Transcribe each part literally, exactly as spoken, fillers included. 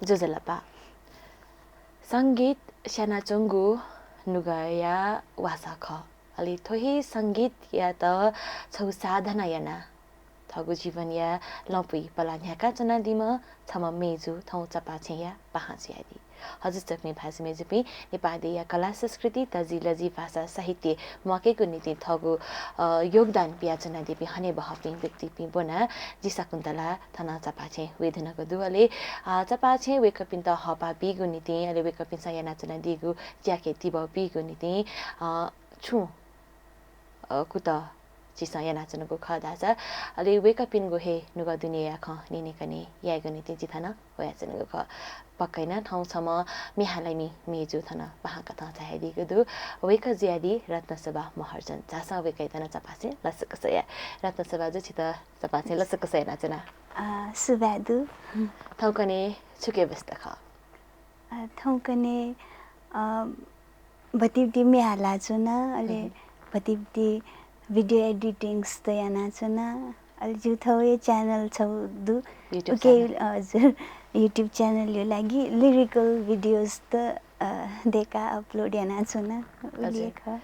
ज्वजलपा। संगीत स्यानाच्वंगु नुगःया वासः खः। अले थ्व हे संगीतयात छगू साधना यानाः थःगु जीवनया लँपुइ पलाः न्ह्याकाच्वनादीम्ह छम्ह मय्जु थौं चपाःछेँया पाहां जुयादी। हजुर, चकमि भाजु मय्जुपिं, नेपाः देय्‌या कला संस्कृति, तजिलजि, भाषा, साहित्य म्वाकेगु निंतिं थःगु, अ, योगदान बियाच्वनादीपिं हनेबहःपिं व्यक्तिपिं ब्वनाः जि शकुन्तला थन चपाःछेँय् वये धुनागु दु। अले, अ, चपाःछेँय् वय्कःपिन्त हःपाः बीगु निंतिं, अले वय्कःपिन्सं यानाच्वनादीगु ज्याके तिबः बीगु निंतिं, अ, छुं, अ, कुतः झीसं यानाच्वनागु खः धाःसा, अले वय्कःपिनिगु हे नुगः दुनेया खँ न्यनेकने यायेगु निंतिं जि थन वयाच्वनागु खः। पक्कै नं थौं छम्ह म्ये हालामि मय्जु थन पाहां कथं झायादीगु दु। वय्कः जुयादी रत्नशोभा महर्जन। झासँ वय्कःयात नं चपाःछेँय् लसकुस याये। रत्नशोभा जु, छित चपाःछेँय् लसकुस यानाच्वना। अ, सुभाय् दु। थौंकन्हय् छु कये ब्यस्त खः? अ, थौंकन्हय्, अ, भतिभति म्ये हालाच्वना, अले भतिभति video editings त यानाच्वना, अले जिगु थौंया channel छगू दु। YouTube उके, channel। हजुर, YouTube channel या लागि lyrical videos त, अ, दय्काः upload यानाच्वना। हजुर। उलि हे खः।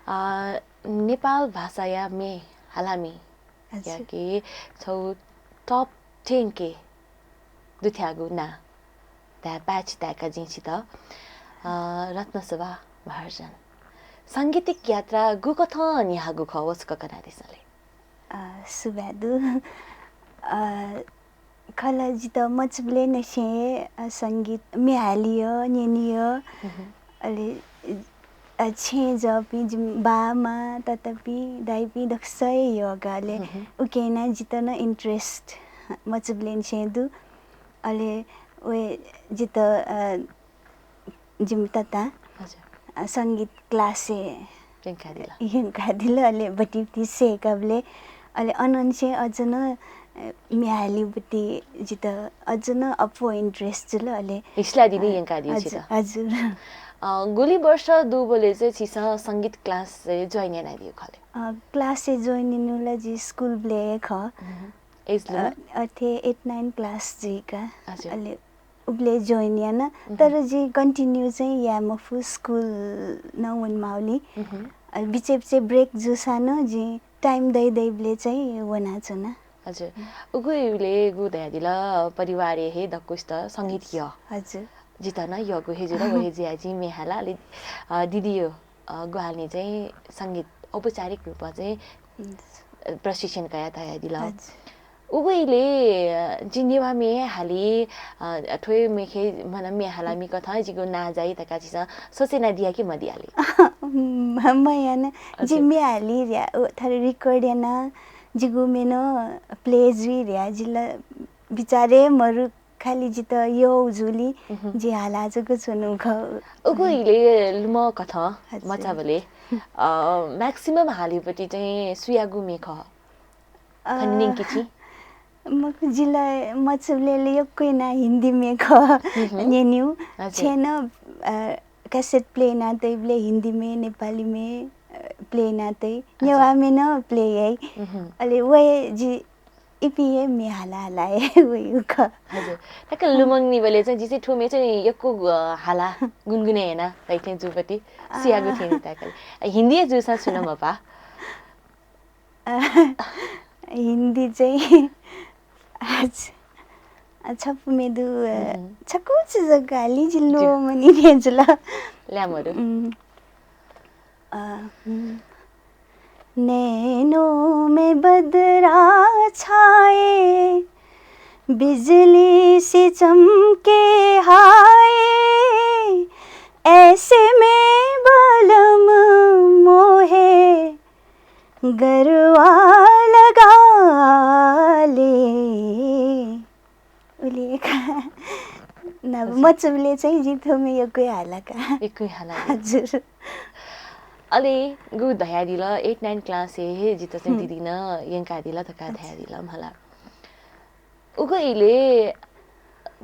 अ, नेपाल भाषाया म्ये हालामि हजुर। याके छगू top ten के दुथ्याःगु नां धाये पाय्छि ताय्का जिं छित, अ, रत्नशोभा महर्जन। सांगीतिक यात्रा गुकथं न्ह्याःगु खः, व छकः कनादिसँ ले। अ, सुभाय् दु। अ, खला जितः मचाबलय् निसें हे, अ, संगीत म्ये हालियो, न्यनियो। अले, अ, छेँय् जःपिं जिमि बाः, मां, ततापिं, दाइपिं दक्वसिया योगा, अले उकें यानाः जितः नं interest मचाबलय् निसें दु। अले वय् जितः, अ, जिमि ततां, हजुर। अ, संगीत class-य् यंकादिल। यंकादिल, अले भतिभति सय्काबलय्, अले अनंनिसें अझ नं, अ, म्ये हालेगुपति जितः अझ नं अप्वः interest जुल, अले हिसलादिने अ, यंकादिल हजुर, छितः। हजुर। अ, गुलि वर्ष दुबलय् चाहिँ छिसं संगीत class-य् join यानादिल खले? अ, class-य् join यानागु ला जि school बलय् हे खः। Age लुमं? अ, अथे eight nine class जुइका। हजुर। अले उबलय् join याना, तर जिं continue चाहिँ याये मफु, school नं वनेमाःगुलिं। अ, बिचय् बिचय् break जूसां नं जिं time दइ दइबलय् चाहिँ वनाच्वना। हजुर। उगु इलय् गु धयादिल, परिवारय् हे दक्वसित संगीत यः। हजुर। जितः नं यःगु हे जुल, व हे जुयाः जिं म्ये हाला, अले, अ, दिदीयो, अ, ग्वाहालिं चाहिँ संगीत औपचारिक रूपमा चाहिँ प्रशिक्षण कयाः धयादिल। हजुर। उगु इलय्, अ, जिं नेवाः म्ये हाली, अ, थ्व हे म्ये खे, म्हना म्ये हालामि कथं जिगु नां जाइ धकाः छिसं सोचे यानादिया कि मदिया ले? म-, मयाना। जि हजुर। म्ये हाली र्या, उ, थथे record याना, जिगु म्ये नं play जुइ र्या, जिला बिचार हे मरु, खालि जितः यः जूगुलिं जि हाला जक च्वनु खः। उगु इलय् लुमं कथं हजुर। मचाबलय्, अ, maximum हालीपति चाहिँ सुयागु म्ये खः? अ, खने न्यंकि छि? मखु, जिला मचाबलय् यक्व याना हिन्दी म्ये खः न्यनेगु। हजुर। छेँय् नं, अ, cassette play याना तइबलय् हिन्दी म्ये, नेपाली म्ये, अ, play याना तइ। हजुर। नेवाः म्ये नं play याइ। अले व हे जि इपिं हे म्ये हाला हाला हे वइगु खः। हजुर। ताक लुमंनिबलय् चाहिँ जिसे थ्व म्ये चाहिँ यक्व, अ, हाला गुनगुने याना तइ थें जूपति सुयागु थें ताक। हिन्दी हे जूसां छुं नं मपाः। अ, हिन्दी चाहिँ आज, अ, छपु म्ये दु, अ, छकूचा जक हाली जि ल्वःमनी थें जुल। ल्याय् मरु। अ, नैनों में बदरा छाए, बिजली सी चमके हाय, ऐसे में बलम मोहे गरवा लगा ले। उलि हे खः। नाप हजुर। मचाबलय् चाहिँ जिं थ्व म्ये यक्व हाला का। यक्व हाला। हजुर। अले गु धयादिल, eight nine class-य् हे जितः चाहिँ दिदीं यंकादिल धकाः धयादिल मला। उगु इलय्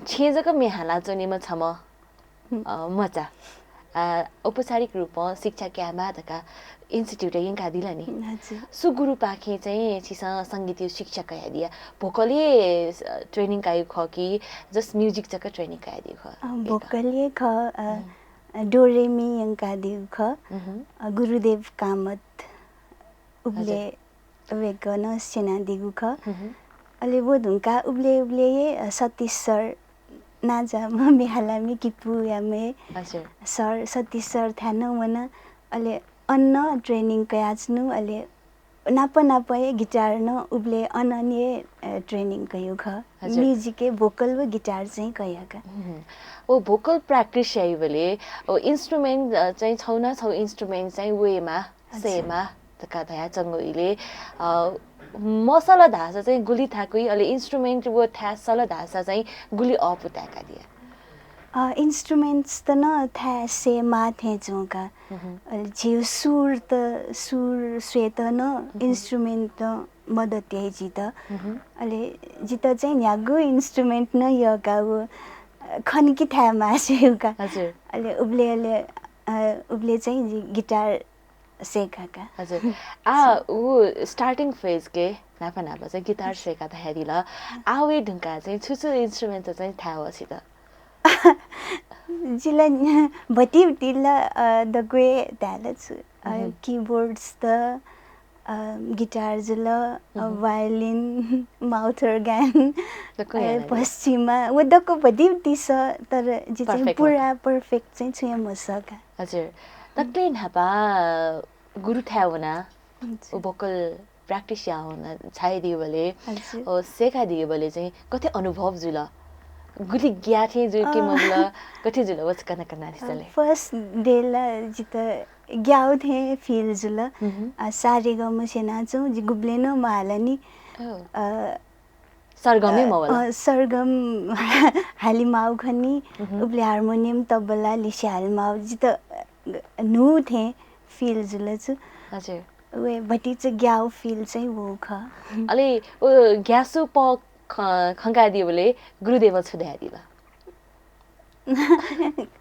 छेँय् जक म्ये हाला च्वनीम्ह छम्ह, अ, मचा। आ, औपचारिक रूपं शिक्षा कायेमाः धकाः institute यंकादिल नि। हजुर। सु गुरुपाखें चाहिँ छिसं संगीतया शिक्षा कयादिया? Vocal हे, अ, training कायु खः कि just music जक training कयादिउ खः? अ, vocal हे खः, अ, हम्म। अ, डोरेमी यंकादिउ खः। हम्म। अ, गुरुदेव कामत उबले हजुर। वय्कलं स्यनादीगु खः। हम्म। अले व धुंकाः उबले उबले हे, अ, सतीश सर नांजाःम्ह म्ये हालामि किपूयाम्ह हे हजुर। सर, सतीश सरथाय् नं वना। अले अन नं training कयाच्वनु। अले नाप नाप हे guitar नं उबले अनंलि हे, अ, training कयु खः। हजुर। Music हे vocal व guitar चाहिँ कयाका। हम्म। व vocal practice याइबलय् व instrument, अ, चाहिँ छौ ना छौ instrument चाहिँ वयेमा हजुर। सयेमा धकाः धयाच्वंगु इलय्, अ, मसल धाःसा चाहिँ गुलि थाकुइ, अले instrument व थाय् सल धाःसा चाहिँ गुलि अःपु ताय्कादिया? अ, instruments त नं थाय् सयेमाः थें च्वं का। हम्म। अले झीउ सुर त, सुर स्वयेत नं हम्म। Instrument त मदत याइ जितः। हम्म। अले जितः चाहिँ न्ह्यागु instrument नं यः का, व, अ, खनकि थाय् मास्यु का। हजुर। अले उबले, अले, अ, उबले चाहिँ जि guitar सय्का का। हजुर। आ, उ starting phase के न्हापा न्हापा चाहिँ guitar सय्का धयादिल। आ वये धुंकाः चाहिँ छु छु instrument चाहिँ थाय् वःसित? जिला भतिभति ला, अ, दक्वय् धायेला छु, अ, हम्म। Keyboards त, अ, guitar जुल, अ, हम्म। Violin, mouth organ, दक्व अ, याना दे। पश्चिमा, व दक्व भतिभति सः, तर जि चाहिँ perfect पुरा मखु। Perfect चाहिँ छुं हे मसः का। हजुर। दक्ले न्हापा गुरुथाय् वना, हजुर। व vocal practice याः वना छायेदीबलय्, हजुर। अ, सय्कादीबलय् चाहिँ गथे अनुभव जुल? गुलि ग्याः थें जुल कि अ। मजुल? गथे जुल? व छकः नं कनादिसँ ले। First day ला जितः ग्याउ थें feel जुल। हम्म। अ, सारेगम स्यनाच्वं, जि गुबलें नं महाला नि। ओ। अ, सरगम हे अ, मवल। अ, सरगम हालेमाउ खनी, हम्म। उबले हार्मोनियम, तबला लिसे हालेमाउ, जितः, अ, न्हू थें feel जुल छु। हजुर। वय् भतिचा ग्याउ feel चाहिँ वउ खः। अले व ग्यासु पः ख-, खंकादीबलय् गुरुदेवं छु धयादिल?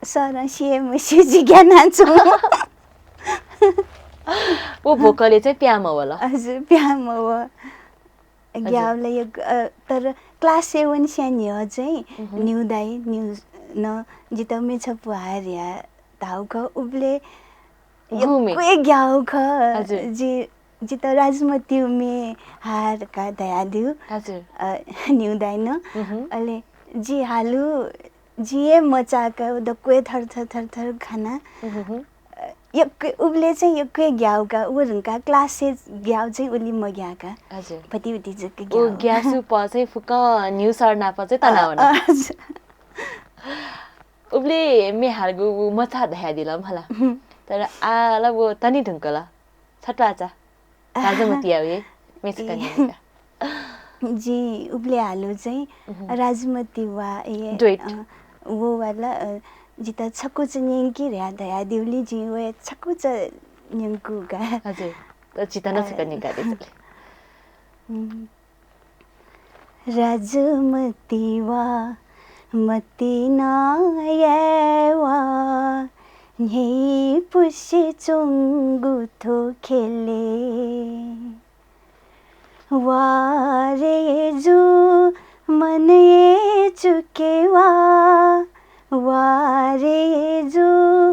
सरं स्यू मस्यू जि ग्यानाच्वं। व vocal-य् चाहिँ प्याहां मवल। हजुर, प्याहां मवः। हजुर। ग्याउ ला यक्व, अ, तर class seven स्यां न्ह्यः चाहिँ हम्म। न्यू दाइ, न्यू नं जितः म्ये छपु हार या धाउ खः, उबले गुमे? यक्व ग्याउ खः। हजुर। जि, जितः राजमतिउ म्ये हार का धयादिउ। हजुर। अ, न्यू दाइ नं। हम्म। अले जि हालु, जि हे मचाका दक्व थर थर थर थर खाना। हम्म। अ, यक्व, उबले चाहिँ यक्व ग्याउ का, उ धुंका class-य् ग्याउ चाहिँ उलि मग्याका। हजुर। भति भति जक उ ग्याउ। ग्यासु पः चाहिँ फुक्कं न्यू सर नाप चाहिँ तनावना। अ, अ, हजुर। उबले म्ये हालगु उ मचा धयादिल मला। हम्म। तर आ ला व तने धुंकल। छत्वाचा। राजमतिया वे, म्ये छकः ए। न्यंका। जि उबले हालु चाहिँ उहुँ। राजमति वा, ए, duet। अ, वो वाला, अ, जितः छकुचा न्यंकि ध्या धयादिउलि जि वे छकुचा न्यंकूगा। हजुर। त जितः नं अ, छकः न्यंकादिसँ ले। उम्। राजमति वा, मति नायः वा, न्ह्यइपुसे च्वंगु थ्व ख्यलय्। वा रे जु, मनय् चुके वा, वा रे जु,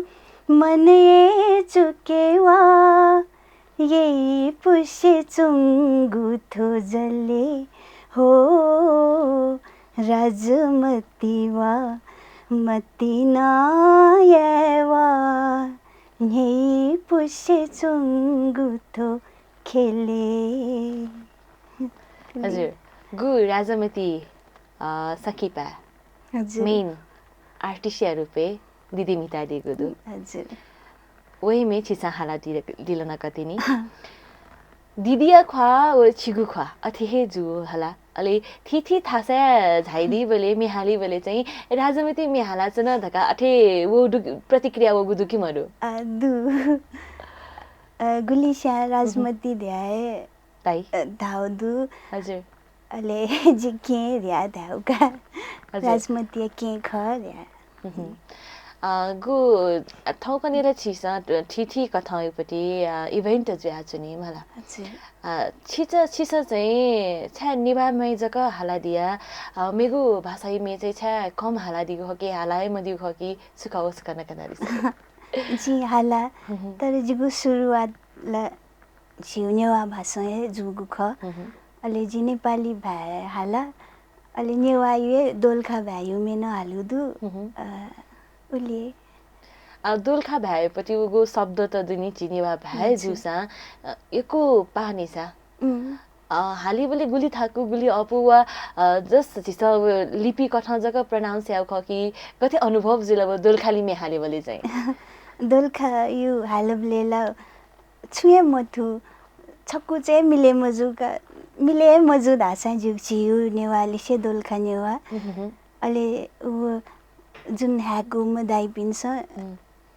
मनय् चुके वा, यइपुसे च्वंगु थ्व जलय् हो, राजमति वा, मति नायः वा, न्ह्यइपुसे च्वंगु थ्व ख्यलय्। हजुर, गु राजमति, अ, संकिपा हजुर। Main artist-या रूपय् दिदी म्हितादीगु दु। हजुर। वहे म्ये छिसं हालादिल, दिल न कतिनि। दिदीया ख्वाः व छिगु ख्वाः अथे हे जू हला। अले थीथी थासय् झाइदीबलय्, म्ये हालीबलय् चाहिँ राजमति म्ये हालाच्वन धकाः अथे व दु, प्रतिक्रिया वःगु दु कि मदु? अ, दु। अ, गुलिस्यां राजमति उहुँ। ध्याये ताइ। अ, धाउ दु। हजुर। अले जि केहेँ ध्या धाउ का। हजुर। राजमतिया केहेँ खः ध्या। उहुँ। अ, गु, अ, थौंकन्हय् ला छिसं थीथी कथंयापट्टि, अ, event जुयाच्वनी मला। छिसं, छिसं चाहिँ छाय् नेवाः म्ये जक हालादिया, अ, मेगु भाषाया म्ये चाहिँ छाय् कम हालादीगु खः कि हाला हे मदीगु खः कि छु खः, व सकसिनं कनादिसँ। जिं हाला, तर जिगु सुरुवात ला झीगु नेवाः भाषां हे जूगु खः। अले जि नेपाली भाय् हाला, अले नेवाःया दोलखा भाय्‌या म्ये नं हालु दु। उलि। अ, दोलखा भाय्‌यापट्टि उगु शब्द त दुनि झी नेवाः भाय् जूसां, अ, यक्व पाःनिसा। अ, हालीबलय् गुलि थाकु, गुलि अःपु वा, अ, just झीसं व लिपि कथं जक pronounce याउ खः कि गथे अनुभव जुल व दोलखालि म्ये हालीबलय् चाहिँ? दोलखायु हालबलय् ला छुं हे मथू, छकू चाहिँ मिले मजू का, मिले हे मजू धाःसां ज्यू, झीयु नेवाःलिसे दोलखा नेवाः। अले व जुन हाय्‌कूम्ह दाइपिन्सं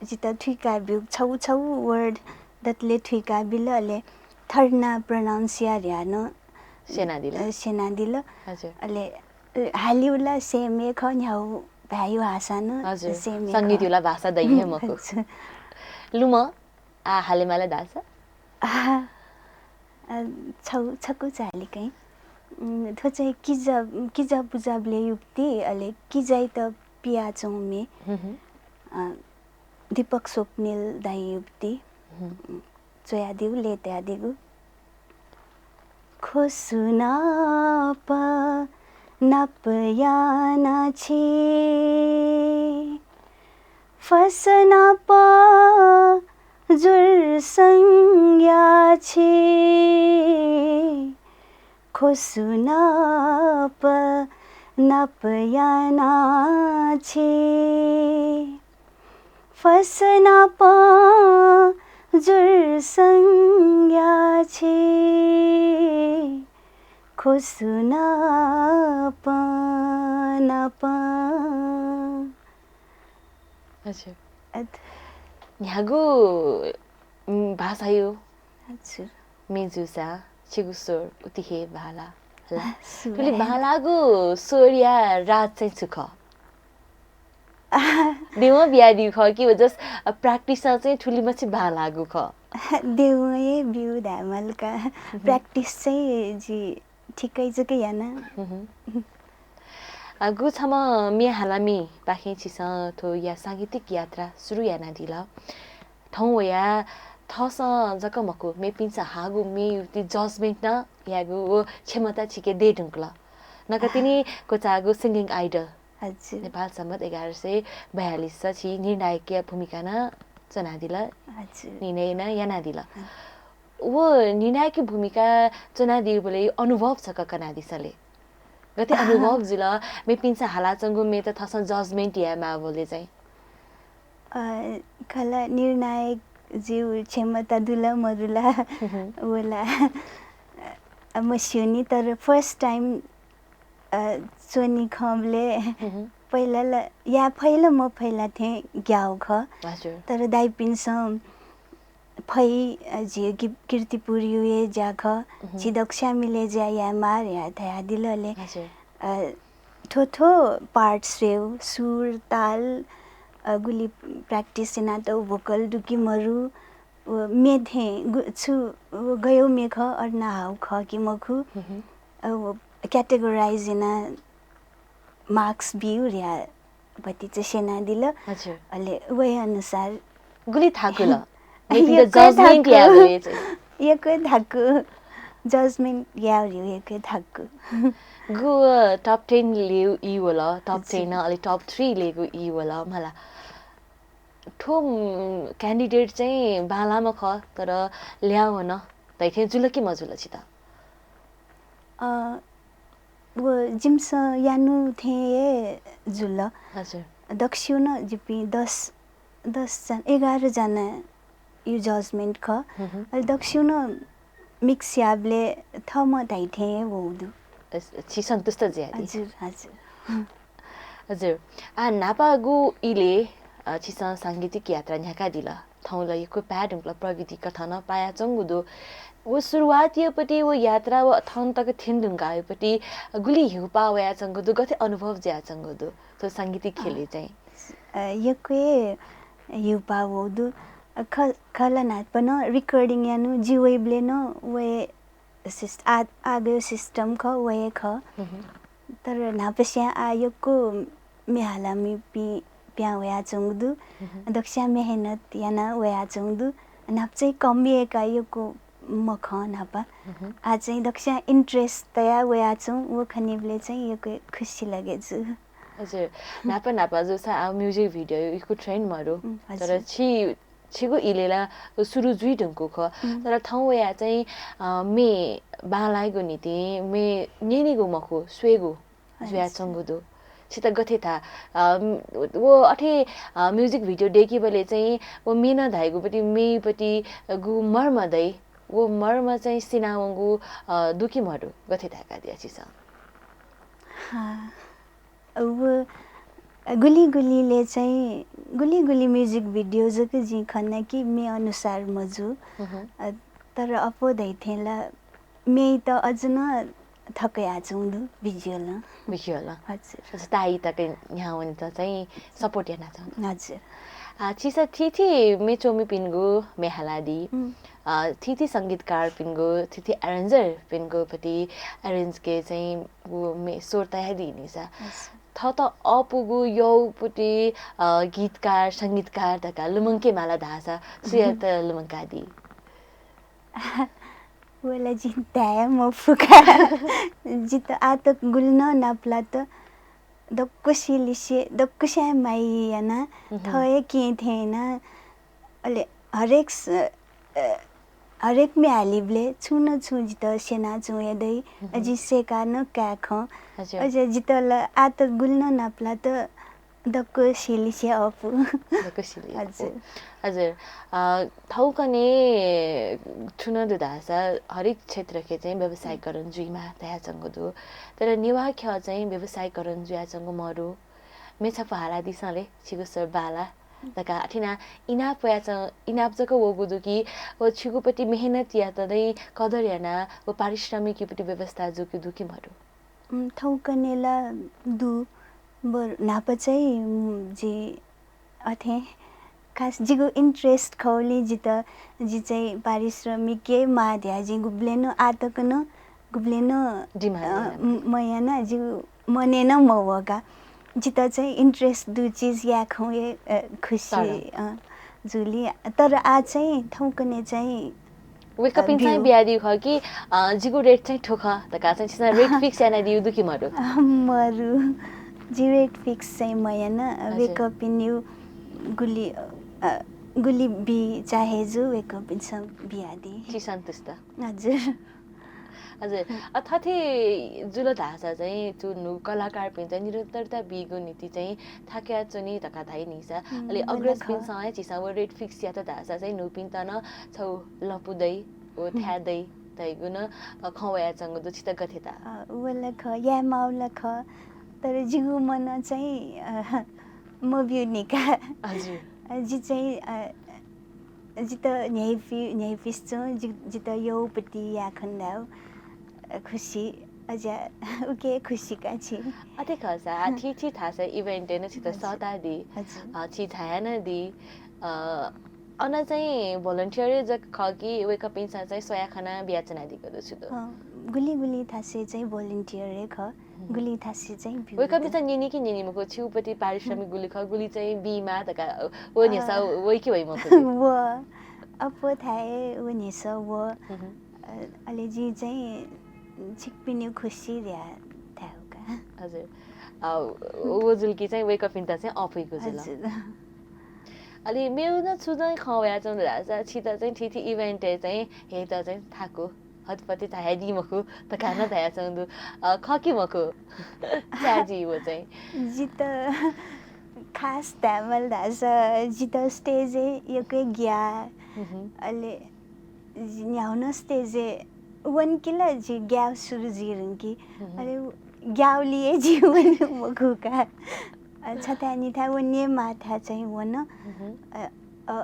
जितः थुइका ब्यू, छौ छौ word दतले थुइका बिल, अले थर्ना pronounce याः ध्यान स्यनादिल। अ, स्यनादिल। अले, अ, हालिउला same हे खः, न्ह्याउ भाय्‌यु भाषा नं same हे खः। संगीतयुला भाषा दइ हे मखु। लुमं, आ, हालेमाला धाःसा? आ, अ, छौ, छकू चालिकैं। उम्, थ्व चाहिँ किजा, किजा पुजाबलय् युक्ति, अले किजाइत पियाच्वंम्ये। अ, दीपक स्वप्निल दाइयुक्ति। च्वयादिउ, लय्‌तयादिगु। ख्वसु नाप नाप याना छि, फस नाप जुर संया छि, ख्वसु नाप नाप याना छि। फस नाप जुर संया छि, ख्वसु नाप नाप। हजुर। अथ। न्ह्यागु, उम्, भाषायु। हजुर। म्ये जूसा छिगु स्वर उति हे बांला। ला। सुभाय्। थुलि बांलाःगु स्वरया राज चाहिँ छु खः? देवं बियादीगु खः कि व just, अ, practice चाहिँ थुलि मछि बांलाःगु खः? देवं हे ब्यू धायेमाल का। Practice चाहिँ जि ठिकै जक याना। अ, गु छम्ह म्ये हालामिपाखें छिसं थ्व या सांगीतिक यात्रा सुरु यानादिल। थौं वया थःसं जक मखु, मेपिन्सं हाःगु म्येयुति judgement नं यायेगु व क्षमता छिके दये धुंकल। नकतिनि क्वचाःगु Singing Idol। हजुर। नेपाल सम्बत एघार सय बयालिस छि निर्णायकया भूमिका नं च्वनादिल। हजुर। निर्णय नं यानादिल। हजुर। व निर्णायकया भूमिका च्वनादीबलय् अनुभव छकः कनादिसँ ले। गथे अनुभव जुल, मेपिन्सं हालाच्वंगु म्येत थःसं judgement यायेमाःबलय् चाहिँ? अ, खला निर्णायक ज्यू क्षमता दुला मरुला, वला, अ, मस्यूनि, तर first time, अ, च्वनी खंबलय् पहिला ला या फैला मफैला थें ग्याउ खः। हजुर। तर दाइपिन्सं फै, अ, झी कि-, किर्तिपुरयु हे ज्या खः। झी दक्वस्यां मिले ज्या यायेमाः या धयादिल ले। हजुर। अ, थ्व थ्व part स्वयेउ, सुर, ताल, अ, गुलि practice यानातउ, vocal दु कि मरु, व म्ये थें गु-, छु, व गयउ म्ये खः, अन हाउ खः कि मखु, अ, व categorize याना marks बिउ र्या भतिचा स्यनादिल। हजुर। अले वहे अनुसार गुलि थाकुल। यक्व judgement थाकु। यायेबलय् चाहिँ। यक्व थाकु। Judgement यायेबलय् यक्व थाकु। गु top ten लेउ ई वल, top ten अले top three लेगु ई वल मला। थ्व, उम्, candidate चाहिँ बांलाम्ह खः, तर ल्याः वन धइथें जुल कि मजुल छित? अ, व जिमिसं यानु थें हे जुल। हजुर। दक्वसिउ नं जिपिं दस, दस जना, एघार जनायु judgement खः। अले दक्वसिउ नं mix याबलय् थःम्हं धाइथें हे वउ दु। अ, छि सन्तुष्ट जुयादी। हजुर, हजुर। हजुर। आ, न्हापागु इलय्, अ, छिसं सांगीतिक यात्रा न्ह्याकादिल। थौं ला यक्व पाये धुंकल, प्रविधि कथं नं पायाच्वंगु दु। व सुरुवातयापट्टि व यात्रा व थन तक थ्यने धुंकाःयापट्टि गुलि ह्यूपाः वयाच्वंगु दु, गथे अनुभव जुयाच्वंगु दु थ्व सांगीतिक ख्यलय् चाहिँ? अ, यक्व हे ह्यूपाः वःगु दु। अ, ख-, खला न्हापा नं recording यानागु जि वइबलय् नं वया सिस्ट-, आ-, आगयो system खः, वया खः। तर न्हापास्यां आः यक्व म्ये हालामिपिं पिहां वयाच्वंगु दु। दक्वस्यां मेहनत यानाः वयाच्वंगु दु। न्हापा चाहिँ कम यायेका यक्व मखं न्हापा। आः चाहिँ दक्वस्यां interest तयाः वयाच्वं, व खनीबलय् चाहिँ यक्व खुसी लगे जू। हजुर, न्हापा न्हापा जूसा आः music video यक्व trend मरु। उम्, तर हजुर। छि, छिगु इलय् ला सुरु जुइ धुंकूगु खः। उम्। तर थौं वयाः चाहिँ, अ, म्ये बांलाइगु निंतिं म्ये न्यनेगु मखु, स्वयेगु हजुर। जुयाच्वंगु दु। छित गथे थाय्, अ, व अथे, अ, music video दय्केबलय् चाहिँ व म्ये नं धाइगु पति, म्येपति गु मर्म दइ, व मर्म चाहिँ सिनावंगु, अ, दु कि मदु, गथे धाय्कादिया छिसं? हाँ। व गुलि गुलिले चाहिँ, गुलि गुलि music video जक जिं खना कि म्ये अनुसार मजू। अ, तर अप्वः धइथें ला म्येत अझ नं थकयाच्वंगु दु visual नं। Visual नं। हजुर। ताःई तक न्ह्यावनेत चाहिँ support यानाच्वंगु दु। हजुर। आ, छिसं थीथी म्ये च्वमिपिनिगु म्ये हालादी। अ, थीथी संगीतकारपिनिगु, थीथी arrangerपिनिगु पति arrange के चाहिँ व म्ये स्वर तयादी निसा। हजुर। थःत अःपुगु यःपुति, अ, गीतकार, संगीतकार धकाः लुमंके माला धाःसा सुयात लुमंकादी? व ला जिं धाये मफु का। जितः आः तक गुलि नं नापलात दक्वसिलिसे, दक्वसिया माया याना, थः हे केहेँ थें याना, अले हरेक स-, अ, हरेक म्ये हालीबलय् छुं न छुं जितः स्यनाच्वंगु हे दइ, अ, जिं सय्काः नं काये खं। हजुर। अझ जितः ला आः तक गुलि नं नापलात दक्वसिलिसे अःपु। दक्वसिलिसे अःपु। हजुर। हजुर। अ, थौंकन्हय् छु नं दु धाःसा हरेक क्षेत्रके चाहिँ व्यवसायीकरण जुइमाः धयाच्वंगु दु। तर नेवाः ख्यः चाहिँ व्यवसायीकरण जुयाच्वंगु मदु। म्ये छपु हालादिसँ ले, छिगु स्वर बांला धकाः अथे यानाः इनाप वयाच्वं-, इनाप जक वःगु दु कि व छिगु पति मेहनत यात दँय् कदर यानाः व पारिश्रमिकीपति व्यवस्था जूगु दु कि मदु? उम्, थौंकन्हय् ला दु, बरु न्हापा चाहिँ, उम्, जि अथे खास जिगु interest खःगुलिं जितः, जि चाहिँ पारिश्रमिक हे माः धयाः जिं गुबलें नं आः तक नं गुबलें नं, demand अ, याना। म-, मयाना, जिगु मनय् नं मवः का। जितः चाहिँ interest दु चिज याये खंगु हे, अ, खुसी, तर। अ, जुलि। तर आः चाहिँ थौंकन्हय् चाहिँ, अ, वय्कःपिन्सं चाहिँ बियादीगु खः कि, अ, जिगु rate चाहिँ थ्व खः धकाः चाहिँ छिसं rate fix यानादीगु दु कि मदु? अ, मरु। जि rate fix चाहिँ मयाना, अ, हजुर। वय्कःपिनिगु गुलि, अ, गुलि बी चाहे जू वय्कःपिन्सं बियादी। छि सन्तुष्ट? हजुर। हजुर। अ, थथे जुल धाःसा चाहिँ छु न्हू कलाकारपिन्त निरन्तरता बीगु निंतिं चाहिँ थाकयाच्वनी धकाः धाइ निसा। उम्, अले अग्रजपिन्सं हे झीसं व rate fix यात धाःसा चाहिँ न्हूपिन्त नं छगू लँपु दइ, व थाय् दइ धइगु नं, अ, खँ वयाच्वंगु दु, छित गथे ताः? अ, व ला खः, याये माःगु ला खः, तर जिगु मनं चाहिँ, अ, मब्यूनि का। हजुर। अ, जि चाहिँ, अ, जितः न्ह्याइपि-, न्ह्याइपिसे च्वं, जि-, जितः यःपति याये खन धायेगु, अ, खुसी, अज्याः उकी खुसी का छि। अथे खःसा, थीथी थासय् event-य् नं छितः हजुर। सःतादी, हजुर। अ, छि झायानादी, अ, अन चाहिँ volunteer जक खः कि वय्कःपिन्सं चाहिँ स्वयाः खनाः बियाच्वनादीगु दु छु दु? अँ, गुलि गुलि थासय् चाहिँ volunteer हे खः, गुलि थासय् चाहिँ ब्यू वय्कःपिन्सं न्यनी कि न्यनी मखु, छिगुपति पारिश्रमिक गुलि खः, गुलि चाहिँ बीमाः धकाः व न्ह्यसः अँ। वइ कि वइ मखु कि? व, अप्वः थाय् व न्ह्यसः व। अ, अले जिं चाहिँ छिकपिनिगु खुसी धयाः धायेगु का। हजुर। अ, व जुल कि चाहिँ वय्कःपिन्त चाहिँ अःपुइगु जुल। हजुर। अले मेगु नं छु चाहिँ खँ वयाच्वंगु धाःसा छित चाहिँ थीथी event-य् चाहिँ हयेत चाहिँ थाकु, हतपति झायादी मखु धकाः नं धयाच्वंगु दु। अ, खः कि मखु? छाय् जुइ व चाहिँ? जितः खास धायेमाल धाःसा जितः stage-य् यक्व ग्याः। अले जि न्ह्यागु नं stage-य् वंकि ला जि ग्याये सुरु जुइ धुंकि। अले ग्याःगुलिं हे जि वने मखु का। अ, छथाय् निथाय् वने माःथाय् चाहिँ वन। अ, अ,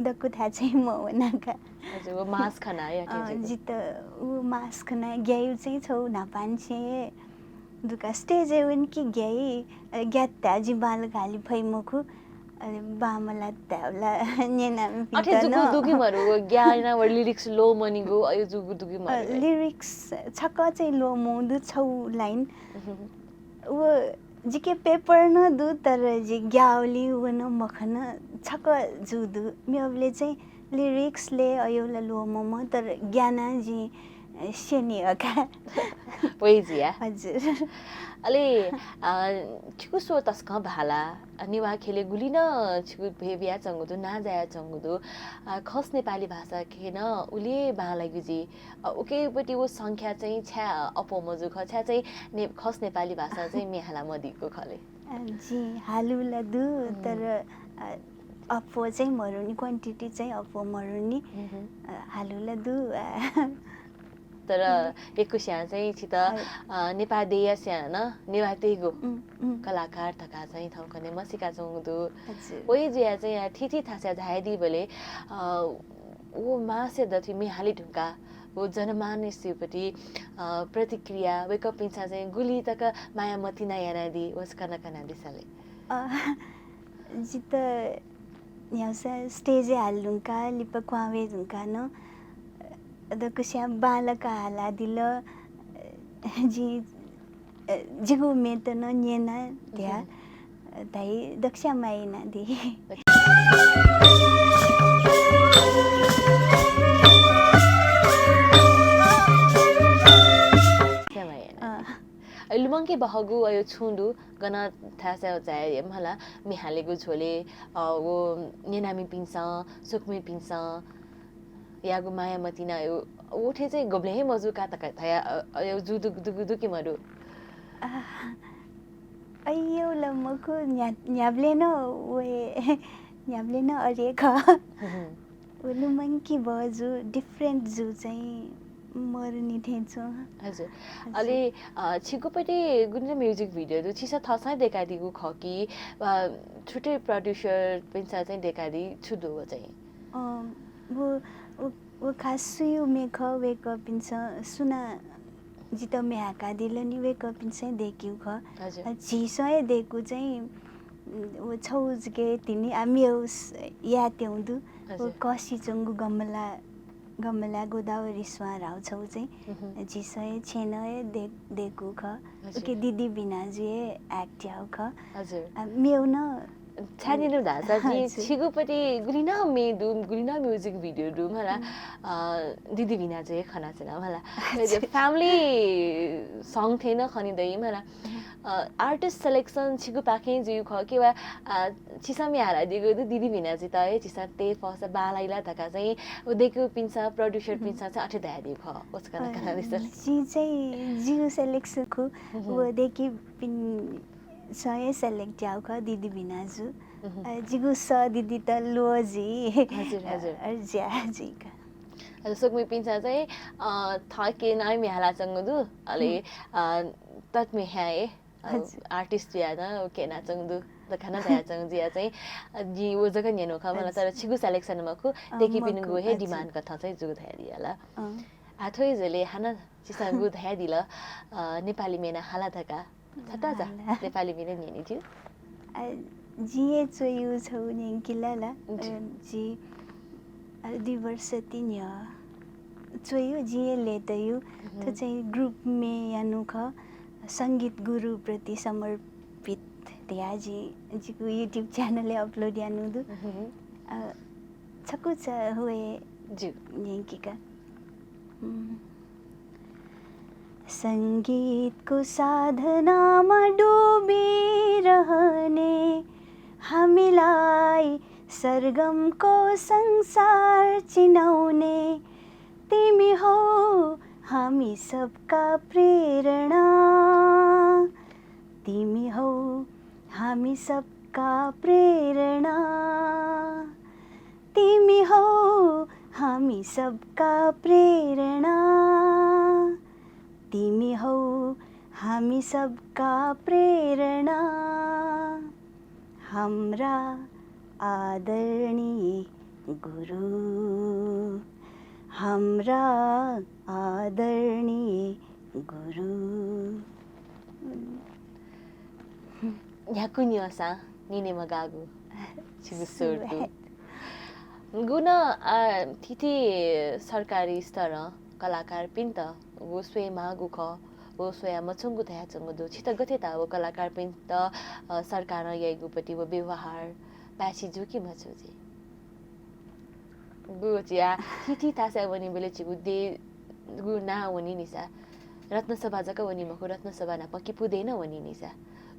दक्वथाय् चाहिँ मवना का। हजुर, व मास खनाः याके अ, जितः व मास खनाः ग्यायेगु चाहिँ छगू न्हापांनिसें हे दुका stage-य् वनी कि ग्याइ, अ, ग्यात धाये जिं बांलाक हाले फइ मखु। अले बांमलात धायेबलय् न्यनामिपिन्त अथे जूगु नं दु कि मरु, व ग्याना व lyrics ल्वःमनीगु, अय् जूगु दु कि मरु? अ, lyrics छकः चाहिँ ल्वःमू दु, छौ line। व जिके paper नं दु, तर जि ग्याःगुलिं व नं मखना, छकः जूगु दु। मेगुबलय् चाहिँ lyrics ले अय् ला ल्वःमू, तर ग्याना जिं, अ, स्यनी अका। वइ जुया। हजुर। अले, अ, छिगु स्वर तसकं बांला। अ, नेवाः ख्यलय् गुलि नं छिगु भ्वय् बियाच्वंगु दु, नां जायाच्वंगु दु। अ, खस नेपाली भाषा ख्यलय् नं उलि बांलाइगु जुइ। अ, उकेपट्टि व संख्या चाहिँ छाय् अप्वः मजू खः, छाय् चाहिँ ने-, खस नेपाली भाषां चाहिँ म्ये हाला मदीगु खः ले? अ, जिं हालु ला दु, हम्म। तर, अ, अप्वः चाहिँ मरुनि, quantity चाहिँ अप्वः मरुनि। हम्म। अ, हालु ला दु, अ, तर हम्म। यक्वस्यां चाहिँ छित, हजुर। अ, नेपाः देय्‌या स्यां नं नेवाःतय्‌गु हम्म, हम्म। कलाकार धकाः चाहिँ थौंकन्हय् म्हसीकाच्वंगु दु। हजुर। वइ जुया चाहिँ या थीथी थासय् झायादीबलय्, अ, व मांसया दथुइ म्ये हाले धुंकाः व जनमानसयापट्टि, अ, प्रतिक्रिया, वय्‌कःपिन्सं चाहिँ गुलि तक माया मतिना यानादी, व छकः नं कनादिसँ ले। अ, जितः न्ह्यागुसां stage-य् हाले धुंकाः, लिपा क्वहां वये धुंकाः नं, अ, दक्वस्यां बांलाक हालादिल, अ, जिं अ, जिगु म्येत नं न्यना धया, हम्म। अ, धाइ दक्वस्यां माया यानादी। दक्वस्यां माया यानादी। अँ। अ, लुमंके बहःगु अय् छुं दु, गन थासय् झाये मला, म्ये हालेगु झ्वलय्, अ, व न्यनामिपिन्सं, स्वकुमिपिन्सं याःगु माया मतिना, अय्, व थें चाहिँ गुबलें हे मजू का धका धया, अ, अय् जू दु, दु, दु कि मदु? अय् ला मखु, न्ह्या-, न्ह्याबलें नं व हे, न्ह्याबलें नं अथे खः। हम्म। व लुमंके बहःगु different जू चाहिँ मरुनि थें च्वं। हजुर। हजुर। अले, अ, छिगुपट्टि गुलि नं music video दु, छिसं थःसं दय्‌कादीगु खः कि, अ, छुट्टै producer पिन्सं चाहिँ दय्‌कादी छु दु व चाहिँ? अ, व, व, व खास सुयागु म्ये खः, वय्‌कःपिन्सं सुनां जितः म्ये हाकादिल नि, वय्‌कःपिन्सं हे दय्‌कीगु खः। हजुर। अ, झीसं हे दय्‌कू चाहिँ, उम्, व छौ जक तिनि, आ, मेगु स-, यायेत्यंगु दु। हजुर। व कसिच्वंगु गमला, गमला गोदावरी स्वां धाउ छौ चाहिँ, हम्म। झीसं हे छेँनं हे दय्-, दय्‌कू खः। हजुर। उके दिदी बिनाजु हे act याउ खः। हजुर। आ, मेगु नं छाय् न्यने धाःसा, जि हजुर। छिगुपट्टि गुलि नं म्ये दु, गुलि नं music video दु मला, हम्म। अ, दिदी बिनाजु हे खनाच्वना मला। हजुर। Family song थें नं खने दइ मला। हम्म। अ, artist selection छिगुपाखें जुइगु खः कि वा, अ, छिसं म्ये हालादीगु दु, दिदी बिनाजुयात हे छिसं तये फःसा बांलाइ ला धकाः चाहिँ व दय्‌कूपिन्सं, producer पिन्सं चाहिँ अथे धयादीगु खः। व छकः नं कनादिसँ। जि चाहिँ जिगु selection खु, हम्म। व दय्‌कूपिन्सं हे select याउ खः, दिदी बिनाजु। हम्म। अ, जिगु सः दिदीत ल्वः जुइ। हजुर, हजुर। अ, ज्या जुइक। अ, स्वकुमिपिन्सं चाहिँ, अ, थःके नं म्ये हालाच्वंगु दु, अले, हम्म। अ, ततःमिगु हे, अ, हजुर। Artist जुयाः नं क्यनाच्वंगु दु धकाः नं धयाच्वंगु जुया चाहिँ, अ, जिं व जक न्यनु खः मला, हजुर। तर छिगु selection मखु, अ, दय्‌कूपिनिगु मखु, हे हजुर। Demand कथं चाहिँ जूगु धयादिया ला। अँ। आ, थ्व हे जुले हानं छिसं गु धयादिल, अ, नेपाली म्ये नं हाला धकाः। छता जा, हाला। नेपाली म्ये नं न्यने ज्यू। अ, जिं हे च्वयु छौ न्यंकिला ला। ज्यू। अ, जि, अ, दुई वर्ष ति न्ह्यः च्वयु, जिं हे लय्‌तयु। हम्म। थ्व चाहिँ group म्ये यानु खः, संगीत गुरुप्रति समर्पित धया जि, जिगु YouTube channel-य् upload यानु दु। हम्म। अ, छकूचा हुए ज्यू। न्यंकिका। हम्म। संगीतको साधनामा डुबिरहने हामीलाई सरगमको संसार चिनाउने तिमी हौ हामी सबका प्रेरणा। तिमी हौ हामी सबका प्रेरणा। तिमी हौ हामी सबका प्रेरणा। तिमी हौ हामी सबका प्रेरणा। हाम्रा आदरणीय गुरु, हाम्रा आदरणीय गुरु। न्ह्यागु न्यंसां न्यने मगाःगु छिगु सुर दु। सुभाय्। गुगु नं, अ, थीथी सरकारी स्तरं कलाकारपिन्त व स्वये माःगु खः, व स्वया मछ्वंगु धयाच्वंगु दु। छित गथे ताः व कलाकारपिन्त, अ, सरकारं याइगुपट्टि व व्यवहार पाय्छि जू कि मजू जुइ? गुगु चिया थीथी थासय् वनीबलय् झीगु देगु नां वनी नि सा। रत्नसभा जक वनी मखु, रत्नसभा नाप किपु देय् नं वनी नि सा।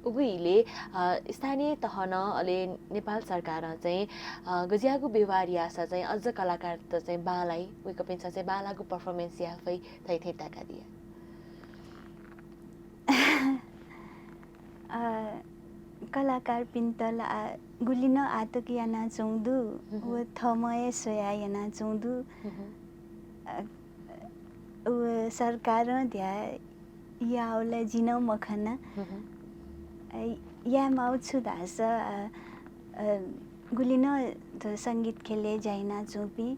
उगु इलय्, अ, स्थानीय तहं अले नेपाल सरकारं चाहिँ, अ, गज्याःगु व्यवहार याःसा चाहिँ अझ कलाकारत चाहिँ बांलाइ, वय्कःपिन्सं चाहिँ बांलाःगु performance याये फइ धइथें ताकादिया। अ, कलाकारपिन्त ला गुलि नं आतक यानाच्वंगु दु, हम्म। व थःम्हं हे स्वयाः यानाच्वंगु दु। हम्म। अ, व सरकारं धया याःगु ला जिं नं मखना। हम्म। अ, याये माःगु छु धाःसा, अ, अ, गुलि नं थ्व संगीत ख्यलय् ज्या यानाच्वंपिं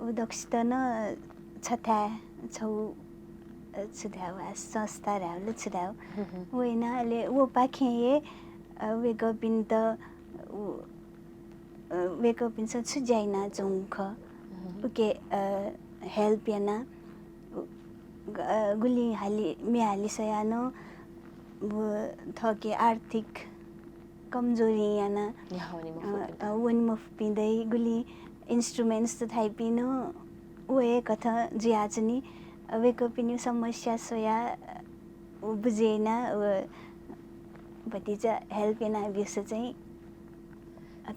व दक्वसित नं छथाय् छगू, अ, छु धायेगु, संस्था धायेगु ला छु धायेगु। हम्म। वयाना अले वपाखें हे, अ, वय्कःपिन्त उ, अ, वय्कःपिन्सं छु ज्या यानाच्वंगु खः, हम्म। उके, अ, help याना, उ, ग-, अ, गुलि हालि, म्ये हालि स्वयाः नं व थःके आर्थिक कमजोरी याना, न्ह्याः वने मफुपिं अ, अ, वने मफुपिं दइ, गुलि instruments त थाइपिं नं व हे कथं जुयाच्वनी। अ, वय्कःपिनिगु समस्या स्वयाः, अ, व बुझे याना, व भतिचा help यानाब्यूसा चाहिँ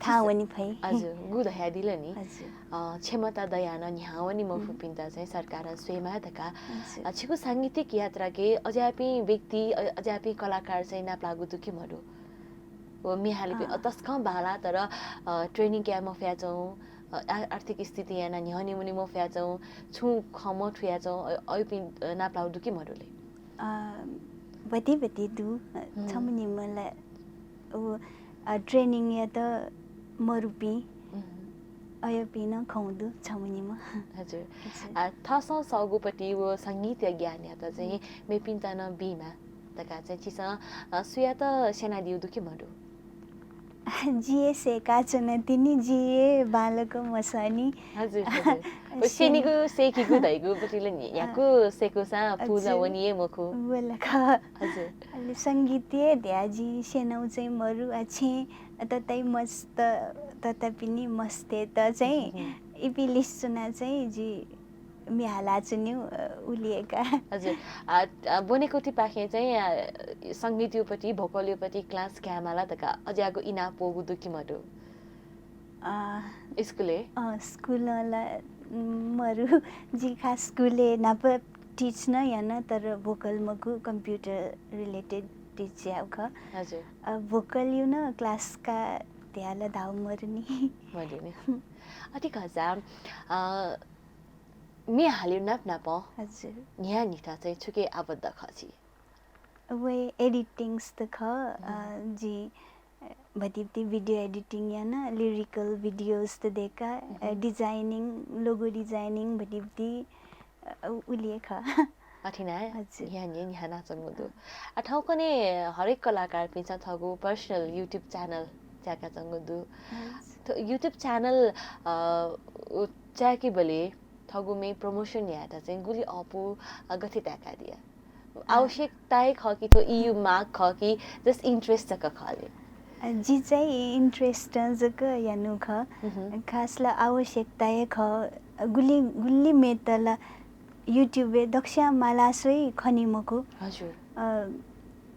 थाहां वने फइ। हजुर, गु धयादिल नि। हजुर। अ, क्षमता दयाः नं न्ह्याः वने मफुपिन्त चाहिँ सरकारं स्वयेमाः धकाः। हजुर। अ, छिगु सांगीतिक यात्राके अज्याःपिं व्यक्ति, अ, अज्याःपिं कलाकार चाहिँ नापलाःगु दु कि मदु? व म्ये हालिपिं, अ। अ, तसकं बांलाः तर, अ, training काये मफयाच्वं, अ, आ-, आर्थिक स्थिति यानाः न्ह्यःने वने मफयाच्वं, छुं खँ मथुयाच्वं, अ, अय्पिं, अ, नापलाःगु दु कि मदु ले? अ, भति भति दु, अ, हम्म। छम्ह निम्ह ला व, अ, training यात मरुपिं, हम्म। अय्पिं नं खँ दु छम्ह निम्ह। हजुर। हजुर। आ, थःसं सःगुपट्टि व संगीतया ज्ञानयात चाहिँ हम्म। मेपिन्त नं बीमाः धकाः चाहिँ छिसं, अ, सुयात स्यनादिउ दु कि मदु? जि हे सय्काच्वना तिनि, जि हे बांलाक मसःनि। हजुर, हजुर। व स्यने- स्यनीगु सय्कीगु धइगुपट्टि ला न्ह्यागु अ, सय्कूसां पुजा हजुर। वनी हे मखु। व ला खः। हजुर। अले संगीत हे धया जि स्यनाउ चाहिँ मरु, आ, छेँ तताइ मस्त, ततापिनि मस्तय्त चाहिँ हम्म। इपिं लिसे च्वना चाहिँ जि म्ये हालाच्वन्यु, अ, उलि हे का। हजुर। आ, आ, ब्वनेकुथिपाखें चाहिँ, आ, संगीतयुपट्टि, vocal युपट्टि class कायेमाला धकाः अज्याःगु इनाप वःगु दु कि मदु? अ, स्कुलय्? अ, स्कुलं ला, उम्, मरु। जि खास स्कुलय् नाप teach नं याना, तर vocal मखु, computer related teach याउ खः। हजुर। अ, vocal यु नं class का ध्याला धाउ मरुनि। मरुनि। अति खःसा, अ, म्ये हालेउ नाप नापं हजुर। न्हियान्हिथं चाहिँ छुके आबद्ध खः छि? व editing त खः, अ, हम्म। जि, अ, भतिभति video editing याना, lyrical videos त दय्का, अ, हम्म। Designing, logo designing भतिभति, अ, उलि हे खः। अथे नं हजुर। न्हियान्हिथं न्ह्यानाच्वंगु दु। अँ। आ, थौंकन्हय् हरेक कलाकारपिन्सं थःगु personal YouTube channel च्याकाच्वंगु दु। हजुर। थ्व YouTube channel, अ, उ च्याकेबलय् थःगु म्ये promotion यायेत चाहिँ गुलि अःपु, अ, गथे ताय्कादिया? अ। आवश्यकता हे खः कि थ्व ई यु माग खः कि just interest जक खः ले? अ, जि चाहिँ interest जक यानु खः। हम्म। खास ला आवश्यकता हे खः। गुलि, गुलि म्येत ला YouTube-य् दक्वस्यां माला स्वइ खनी मखु। हजुर। अ,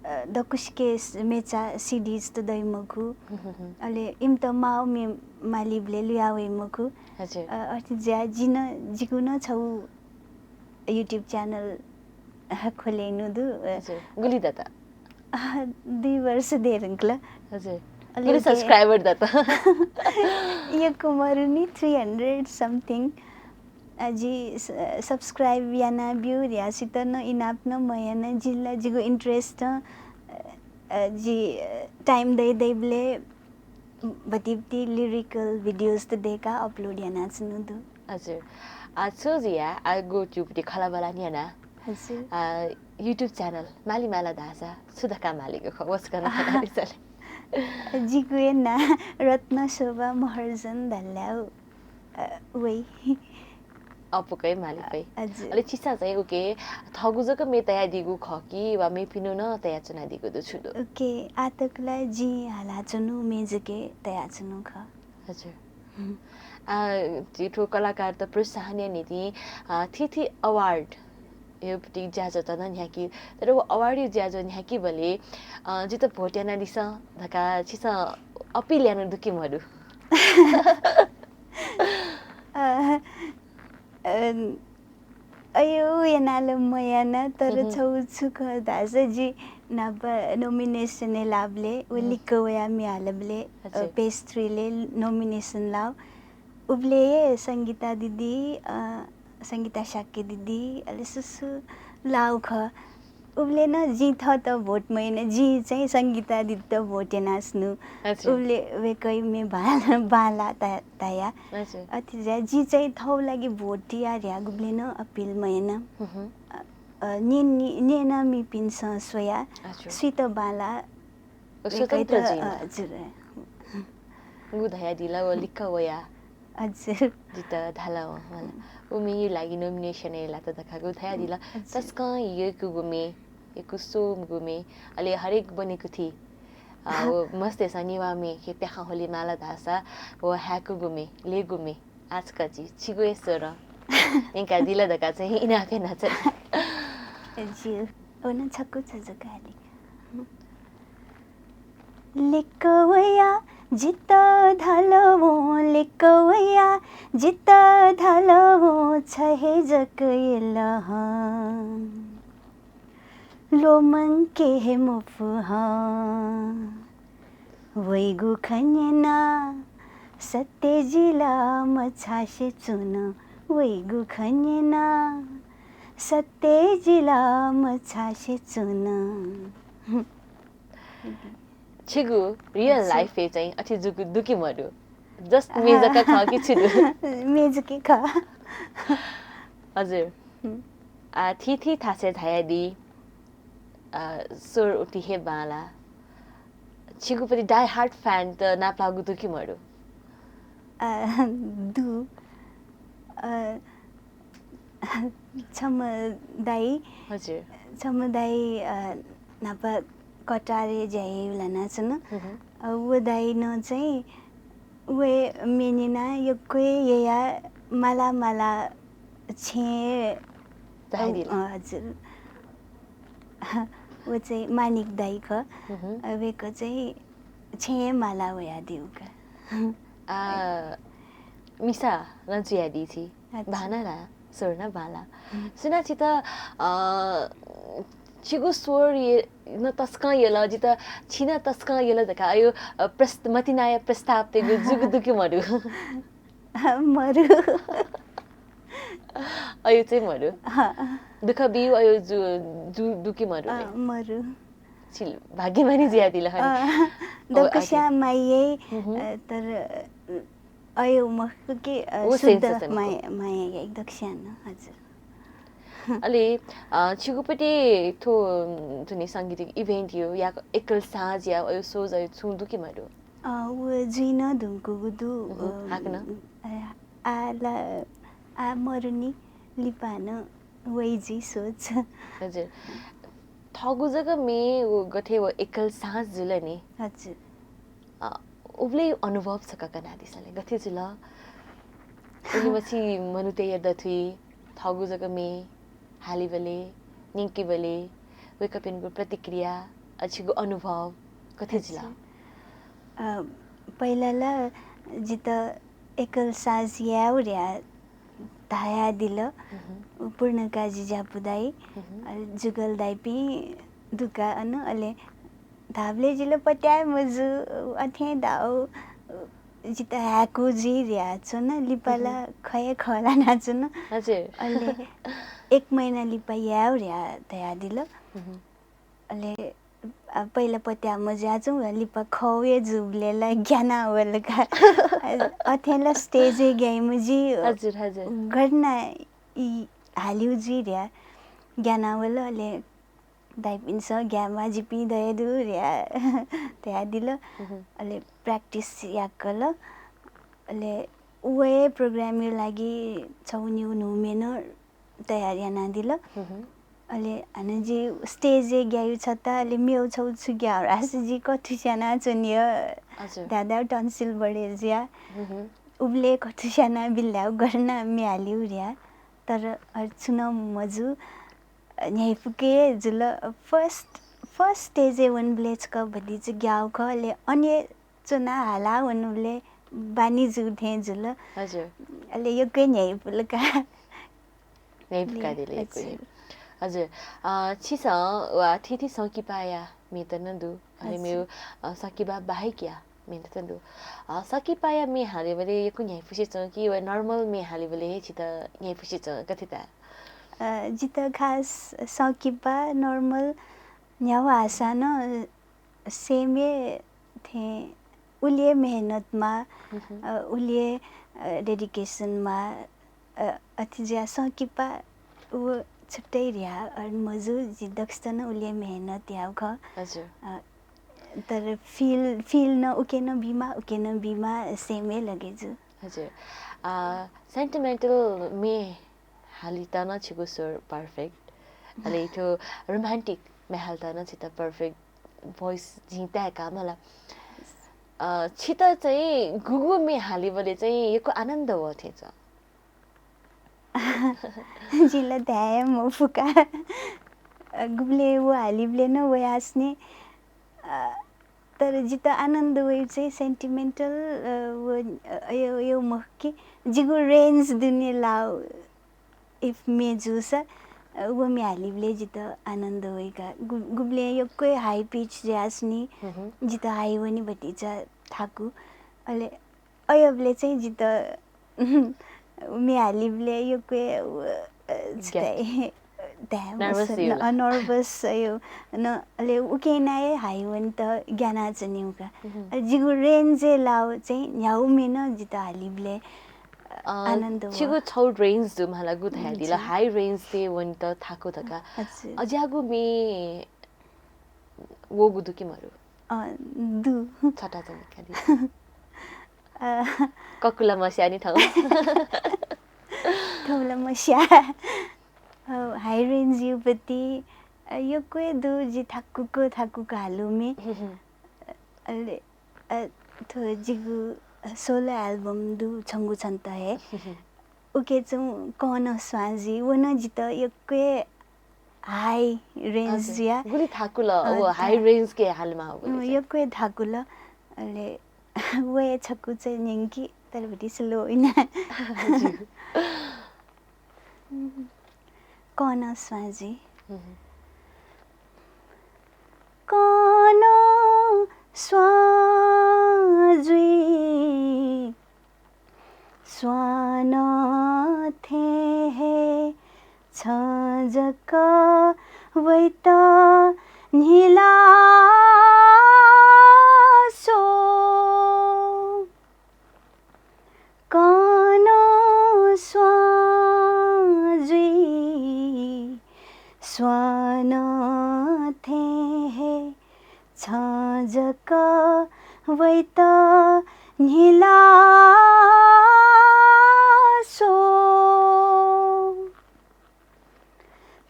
अ, दक्वसिके स-, मेचा C Ds त दइ मखु। हम्म, हम्म। अले इमित माउ म्ये मालीबलय् लुया वइ मखु। हजुर। अ, अथे ज्या जिन, जिगु नं छगू YouTube channel खोले यानु दु। अ, हजुर। गुलि दत? अ, दुई वर्ष दयेधुंकल। हजुर। अले गुलि उके subscriber दत? यक्व मरुनि, three hundred something। अ, जि स-, subscribe याना ब्यू ध्यासित न इनाप न मयाना, जिल्ला जिगु interest, अ, अ, जि, अ, time दइ दइबले भतिभति lyrical videos त दय्का upload याना च्वनु दु। हजुर। आ, छु जुया, आ, गु YouTube ति खलाबला न्याना। हजुर। आ, YouTube channel माली माला धाःसा छु धकाः मालीगु खः? वसकं नं खनादिसँ ले। जिगु हे नां रत्नशोभा महर्जन धाल ला, अ, वइ। अपुकै माली वइ। हजुर। अले छिसं चाहिँ उके थःगु जक म्ये तयादीगु खः कि वा मेपिन्सं नं तयाच्वनादीगु दु छु दु? उके आः तक ला जिं हालाच्वनु म्ये जक तयाच्वनु खः। हजुर। हुँ। आ, झी थ्व कलाकारत प्रोत्साहनया निंतिं, आ, थीथी award, यो पति ज्याझ्वःत नं न्ह्याकी, तर व award या ज्याझ्वः न्ह्याकीबलय्, अ, जितः vote यानादिसँ धकाः छिसं appeal याना दु कि मदु? अ, अ, अयो, याना ला मयाना, तर हम्म। छगू छु खः धाःसा जि न्हापा nomination-य् लाःबलय्, व हम्म। लिक्क वयाः म्ये हालबलय्, अ, हजुर। Best three-लय् nomination लाः। उबलय् हे संगीता दिदी, अ, संगीता शाक्य दिदी, अले सुसु लाः खः। उबलय् नं जिं थःत vote मयाना, जिं चाहिँ संगीता दिदीत vote यानाच्वनु। अच्छा। उबलय् वय्कःया म्ये बांला, बांला ता-, ताया। अच्छा। अथे जुयाः जिं चाहिँ थःगु लागि vote यायेगु गुबलें नं appeal मयाना। हम्म। अ, अ, न्यने-, न्यनामिपिन्सं स्वयाः अच्छा। सुइत बांला व स्वतन्त्र वय्कःयात, जुइमा। अ, हजुर। गु धयादिल व लिक्क वयाः हजुर। जितः धाल वं, मला। व म्येया लागि nomination-य् लात धकाः गु धयादिल। हजुर। तसकं यक्व गुम्हे, यक्व स्वम्ह गुम्हे, अले हरेक ब्वनेकुथि, अ, व मस्तय्सं नेवाः म्ये हे प्याखं ह्वले माल धाःसा व हाय्कूगु म्ये, लय्‌गू म्ये, आजकः जि छिगु हे स्वरं न्यंकादिल धकाः चाहिँ इनाप यानाच्वना। ज्यू, व नं छकू छजु गाली। लिक्क वयाः जितः धाल वं, लिक्क वयाः जितः धाल वं, छ हे जक यल हं। ल्वःमंके हे मफु हं। वइगु खँ न्यनाः सत्य जिला मछासे च्वन। वइगु खँ न्यनाः सत्य जिला मछासे च्वन। छिगु real हजुर। Life-य् चाहिँ अथे जक दु कि मदु? Just म्ये जक खः कि छु दु? म्ये जक खः। हजुर। हुँ। आ, थीथी थासय् झायादी, आ, स्वर उति हे बांला। छिगु पति die hard fan त नापलाःगु दु कि मदु? आ, दु। आ, छम्ह दाइ, हजुर। छम्ह दाइ, अ, न्हापा कटारय् ज्या यायेगु लानाच्वन। हुँ, हुँ। अ, व दाइनं चाहिँ व म्ये न्यनाः यक्व हे ययाः माला माला छेँ, धाइदिल। अ, हजुर। व चाहिँ मानिक दाइ खः। हुँ, हुँ। अ, वय्कः चाहिँ छेँ माला वयादीगु का। आ, मिसा नं जुयादी छि। अच्छा। बांला ला, स्वर नं बांला। हुँ। सुनां छित, अ, छिगु स्वर नं तसकं यल, जितः छि नं तसकं यल धकाः अयो, अ, प्रस्त-, मतिनाया प्रस्ताव तयेगु जूगु दु कि मदु? मरु। अयो चाहिँ मरु। हँ। दुःख बिउ अयो जु-, जु-, दु कि मरु अ, ने? मरु। छिल भाग्यमानी जुयादिल हन। अ, ओ, दक्वस्यां अच्छा। माया याइ, हुँ, हुँ। अ, तर, अ, अयो मखु कि, अ, उ शुद्ध sense से मखु। माया, माया याइ दक्वस्यां नं, हजुर। अले, अ, छिगु पति थ्व, जुनि सांगीतिक event यो या एकल साँझ या अयो shows अयो छुं दु कि मरु? अ, व जुइ नं धुंकूगु दु, हुँ, हुँ, अ, हाकनं? अ, आ ला, आ मरुनि लिपा नं वइ जुइ shows। हजुर। थःगु जक म्ये व गथे व एकल साँझ जुल नि। हजुर। अ, उबलय् अनुभव छकः कनादिसँ ले, गथे जुल? उलिमछि मनूतय्‌या दथुइ थःगु जक म्ये हालीबलय्, न्यंकीबलय्, वय्‌कःपिनिगु प्रतिक्रिया, अ, छिगु अनुभव गथे जुल? हजुर। अ, पहिला ला जितः एकल साँझ याये धया धयादिल। हुँ, हुँ। पूर्णकाजी ज्यापु दाइ, हुँ, हुँ। अ, जुगल दाइपिं दुका अन, अले धाःबलय् जिल पत्याः मजू, अथें धाउ, जितः हाय्‌कू जुइ धयाच्वन, लिपा ला हुँ, हुँ। खः हे खः लानाच्वन। हजुर। अले एक महिना लिपा याये धया धयादिल। हुँ, हुँ। अले, अ, पहिला पत्याः मजुयाच्वंगु, लिपा खः हे जूबलय् ला ग्याना वल का। अ, अथें ला stage-य् ग्याइमजि, हजुर, हजुर। गन नं ई हालिउ जुइ धया ग्याना वल, अले दाइपिन्सं ग्यामा जिपिं दये दु र्या धयादिल। अले practice याकल। अले व हे program या लागि छौ निउ न्हूमेनं तयार यानादिल। अले हानं जि stage-य् ग्यायु छता, अले मेउ छौ छु ग्याउ रास जि कथुस्याना च्वनिय। हजुर। दादा tonsil बढे जुया। उबले कथुस्याना बिल्लाउ गरना म्यालिउ र्या। तर अर छुनं मजु, न्ह्याइपुके जुल। First, first stage-य् वनबले छक भतिचा ग्याउ खः, अले अन्य च्वना हाला वनुबले बानी जु थें जुल। हजुर। अले यक्व न्ह्याइपुल का। न्ह्याइपुकादिल यक्व। हजुर। अ, छिसं वा थीथी संकिपाया मेत नं दु। अले मेउ, अ, संकिपा बाहेकया मेत नं दु। अ, संकिपाया मे हालेबले यक्व न्ह्याइपुसे च्वं कि वा normal मे हालेबले हे छित न्ह्याइपुसे च्वं, कथेता? अ, जित खास संकिपा normal न्ह्याउ हासा नं same हे थें उलिये मेहनत मा, अ, उलिये, अ, dedication मा, अ, अथे जुया संकिपा व छुट्टै र्या अर मजु जि दक्वसित नं उलिये मेहनत याउ खः। हजुर। अ, तर feel, feel नं उके नं बिमा, उके नं बिमा same हे लगे जु। हजुर। अ, sentimental मे हालित नं छिगु स्वर perfect। अले इथु romantic मे हालित नं छित perfect voice जिं ताय्‌का मला। अ, छित चाहिँ गुगु मे हालिबले चाहिँ यक्व आनन्द वः थें च्वं? जिं ला धाये मफुका। अ, गुबले व हालिबले नं वयासने, अ, तर जित आनन्द वइ चाहिँ sentimental, अ, व, अ, अयो, अयो मखु कि जिगु range दुने लाउ। If मे जूसा, अ, व मे हालिबले जित आनन्द वइका। गु-, गुबले यक्व high pitch जुयासनि, जित high वनी भतिचा थाकु। अले अयबले चाहिँ जित मे हालिबले यक्व, अ, छितै धाये मसः, अ, nervous अयो, न, अले उकेनाये high वनेत ग्यानाच्वनेगु का। अ, जिगु range-य् लाउ चाहिँ न्ह्याउ मे नं जित हालिबले, अ, आनन्द वः। छिगु छौ range दु मला गु धयादिल, high range-य् वनेत थाकु धका। हजुर। अज्याःगु मे वःगु दु कि मरु? अ, दु। छटा चाहिँ कादी। अ, ककुला मस्यानि थौ। थौला मस्या। अ, high range युपति, अ, यक्व दु जि थाकुक, थाकुक हालुमे। अले, अ, थ्व जिगु solo album दु छंगु छन्त हे। उके चाहिँ कन स्वांजी, व नं जित यक्व high range या। गुलि थाकुल, अ, व high range के हालमा हो गुलि चाहिँ। यक्व थाकुल, अले व हे छकु चाहिँ न्यंकी, तर भति slow इना। कन स्वांजी। कन स्वां जुइ स्वान थें हे छं जक वइत न्हिला स्व। कन स्वां जुइ स्वान थें हे छं जक वइत न्हिला स्व।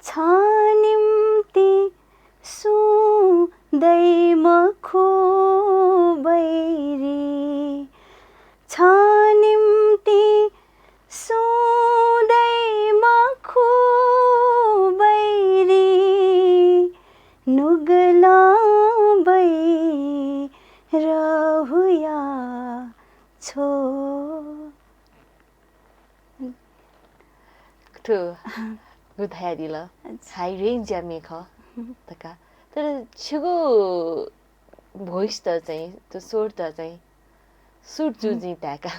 छं निम्ति सुं दइ मखु बैरी, छं निम्ति सुं दइ मखु बैरी, नुगलं बैरहुया छ्व। थ्व गु धयादिल, अच्छा। High range या मे खः धका। तर छिगु voice त चाहिँ, थ्व स्वर त चाहिँ, सुट जु जिं ताय्‌का।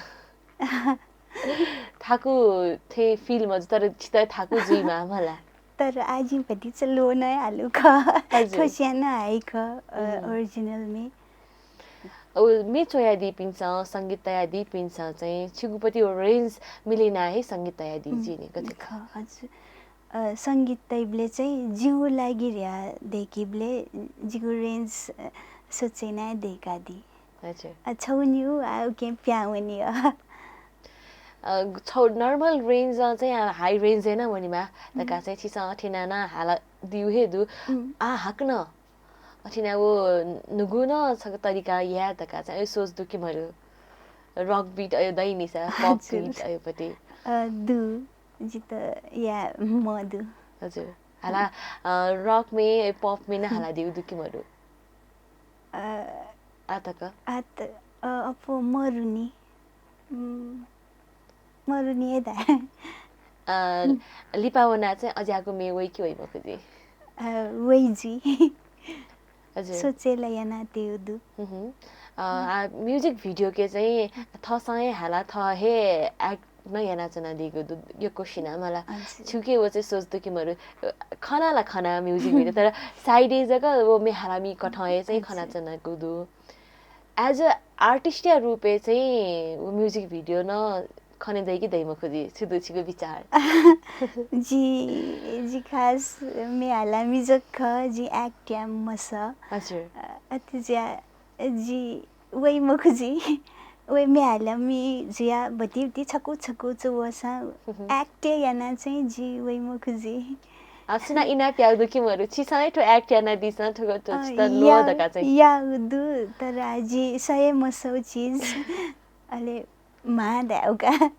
थाकु थें feel मजु, तर छित थाकु जुइमा मला। तर आः जिं भतिचा low नं हालु खः। हजुर। थ्व स्याना high खः, अ, original मे। अ, मे च्वयादीपिन्सं, संगीत तयादीपिन्सं चाहिँ छिगु पति व range मिलिना हे संगीत तयादी जिं नि, कथि? खः, हजुर। अ, संगीत तइबलय् चाहिँ जिगु लागि र्‍या दय्‌कीबलय् जिगु range, अ, सोचे याना दय्‌कादी। हजुर। अ, छगू निगू आ उकें पिहां वनी। अ, छगू normal range-ं चाहिँ आ high range-य् नं वनेमाः धकाः चाहिँ छिसं अथे याना नं हालादीगु हे दु। आ हाकनं अथे याना व न्हूगु नं छगू तरिका याये धकाः चाहिँ अय् सोच दु कि मरु? Rock beat अय् दइ नि सा, pop beat अय्‌पट्टि। अ, दु। जितः याये मदु। हजुर। हाला, अ, rock म्ये, pop म्ये नं हालादीगु दु कि मरु? अ, आतक? आत-, अ, अप्वः मरुनि। उम्, मरुनि हे धाये। अ, लिपा वनाः चाहिँ अज्याःगु म्ये वइ कि वइ मखु जुइ? अ, वइ जुइ। हजुर। सोचे ला यानातयेगु दु। हुँ, हुँ। अ, आ, music video-के चाहिँ थःसं हे हाला, थः हे act नं यानाच्वनादीगु दु, यक्व सिनाः मला। हजुर। छिके व चाहिँ सोच दु कि मरु? खना ला खना music video, तर side-य् जक व म्ये हालामि कथं हे चाहिँ खनाच्वनागु दु। As a artist-या रूपय् चाहिँ व music video नं खने दइ कि दइ मखु जुइ, छु दु छिगु विचार? जि, जि खास म्ये हालामि जक खः, जि act याये मसः। हजुर। अ, अथे जुयाः जि वइ मखु जुइ। वइ म्ये हालामि जुयाः भतिभति छकू छकू च्वःसां act हे यानाः चाहिँ जि वइ मखु जुइ। आ, सुनां इनाप याःगु दु कि मरु? छिसं हे थ्व act यानादिसँ, थ्व, थ्व, अ, छितः ल्वः या-, धकाः चाहिँ। याःगु दु, तर आ जि सये मसःगु चिज। अले म्हां धायेगु का।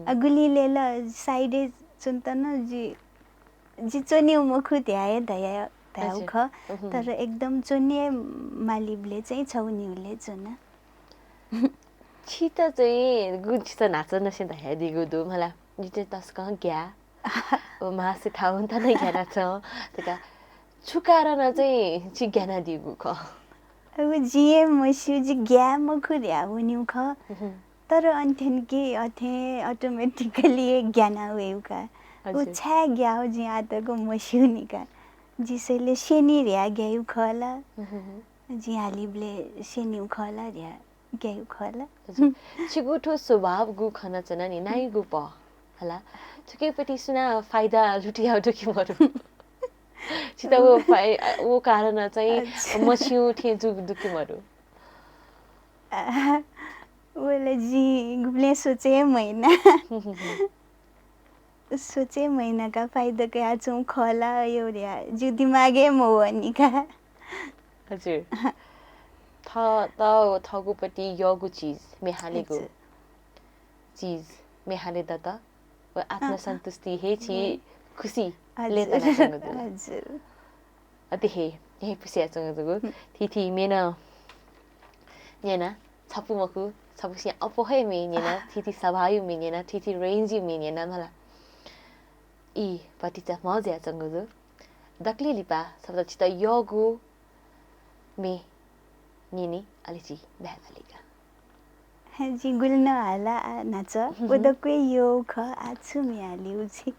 अ, गुलिले ला side-य् च्वनेत नं जि, जि च्वनेगु मखु धया हे धया, धायेगु खः। तर एकदम च्वने मालीबलय् चाहिँ छगू निगुलय् च्वना। छित चाहिँ गु छित न्हाचः नसें धयादीगु दु मला, जि चाहिँ तसकं ग्याः। व मासे थाउन्त नं ग्यानाच्वं धकाः छु कारणं चाहिँ छि ग्यानादीगु खः? अब जिं हे मस्यू, जि ग्याये मखु धया वनीगु खः। तर अन थ्यंक अथे automatically हे ग्याना वयेगु का। व छाय् ग्याः जिं आःतक मस्यूनि का। जि सय्‌ले स्यनी धया ग्यायेगु खः ला? जिं हालीबलय् स्यनीगु खः ला धया ग्यायेगु खः ला? छिगु थ्व स्वभाव गु खनाच्वना नि, नाइगु पः हला। थुकिपट्टि सुनां फाइदा लुटियाउ दु कि मरु? छित व फाइ-, व कारणं चाहिँ मस्यू थें जूगु दु कि मरु? व ला जिं गुबलें सोचे हे मयाना। सोचे मयाना का, फाइदा कयाच्वंगु खः ला यो धया जिगु दिमागय् मवःनि का। हजुर। थःत व थःगुपट्टि यःगु चिज, म्ये हालेगु चिज, म्ये हाले दत। व आत्मसन्तुष्टि हे छि खुसी ले तनाच्वंगु दु। हजुर। अथे हे, हे पुस्याच्वंगु दु। थीथी म्ये नं न्यना, छपु मखु, छपुसिया अप्वः हे म्ये न्यना, थीथी सभायु म्ये न्यना, थीथी range-यु म्ये न्यना मला। ई भतिचा म्ह जुयाच्वंगु दु। दकले लिपा छपु छित यःगु म्ये न्यनी, अले छि ब्याहा माली का। हे, जिं गुलि नं हाला आ न्हाचः, व दक्व हे यःगु खः, आ छु म्ये हालेगु छि।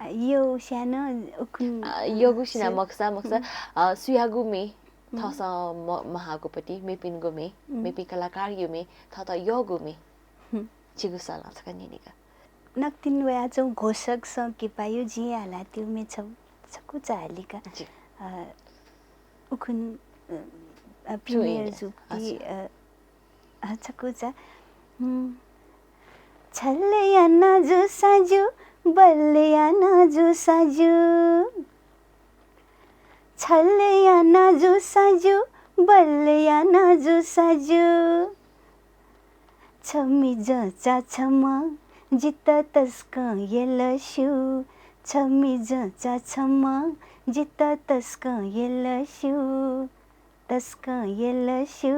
आ, यःगु स्यानं उखुन्हु, आ, यःगु सिना मखुसा, मखुसा, अ, सुयागु म्ये, थःसं म-, महागुपट्टि, मेपिनिगु म्ये, मेपिं कलाकारयु म्ये, थःत यःगु म्ये। छिगु सलं छकः न्यनी का। नकतिनि वयाच्वंगु घोषक संकिपायु जिं हालातयु म्ये छ-, छकूचा हाली का। अ, उखुन्हु, अ, अ, premiere जूगुति, अ, अ, छकूचा, उम्, छल याना जूसा ज्यू, बल याना जूसा ज्यू। छल याना जूसा ज्यू, बल याना जूसा ज्यू। छमिजं चा छम्ह जितः तसकं यल स्यू। छमिजं चा छम्ह जितः तसकं यल स्यू। तसकं यल स्यू।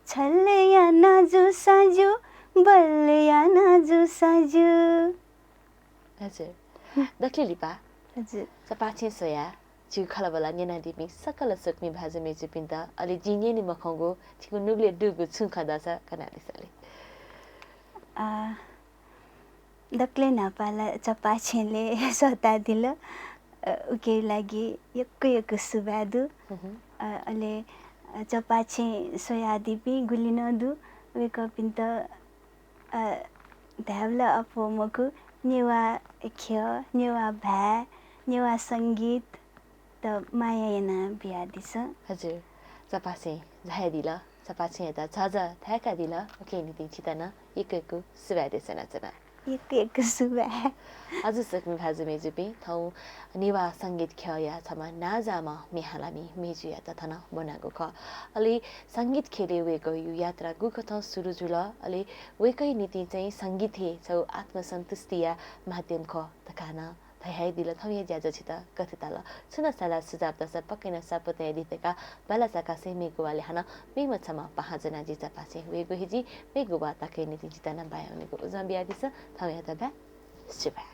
छल याना जूसा ज्यू, बल याना जूसा ज्यू। हजुर। दकले लिपा। हजुर। चपाःछेँ स्वयाः छिगु खँल्हाबल्हा न्यनादीपिं सकल स्वकुमि भाजु मय्जुपिन्त, अले जिं न्यने मखंगु छिगु नुगलय् दुगु छुं खँ दःसा कनादिसँ ले। आ, दकले न्हापां ला चपाःछेँय् सःतादिल। अ, उकिया लागि यक्व यक्व सुभाय् दु। अ, अले, अ, चपाःछेँय् स्वयादीपिं गुलि नं दु, वय्कःपिन्त, अ, धायेबलय् अप्वः मखु, नेवाः ख्यः, नेवाः भाय्, नेवाः संगीत त माया याना बियादिसँ। हजुर, छपाछें झायादिल, छपाछेंयात झःझः थाय्‌कादिल। उकिया निंतिं छितः नं यक्व यक्व सुभाय् देछानाच्वना। यक्व यक्व सुभाय्। हजुर सकलें भाजु मय्‌जुपिं, थौं नेवाः संगीत ख्यःया छम्ह नांजाःम्ह म्ये हालामि मय्‌जुयात थन ब्वनागु खः। अले संगीत ख्यलय् वय्‌कःया यात्रा गुकथं सुरु जुल, अले वय्‌कःया निंतिं चाहिँ संगीत हे छगू आत्मसन्तुष्टिया माध्यम खः धकाः नं धयादिल। थौंया ज्याझ्वः छितः गथे ताल? छुं नं सल्लाह सुझाव दःसा पक्कै नं स्वापू तयादी धकाः बांलाःसा कासें मेगु वालय् हानं मेम्ह छम्ह पाहां ज्वनाः जि छपाछें वयेगु हे जुइ। मेगु वाः तकया निंतिं जितः नं बाय् वनेगु उजं बियादिसँ। थौंयात बाय्, सुभाय्।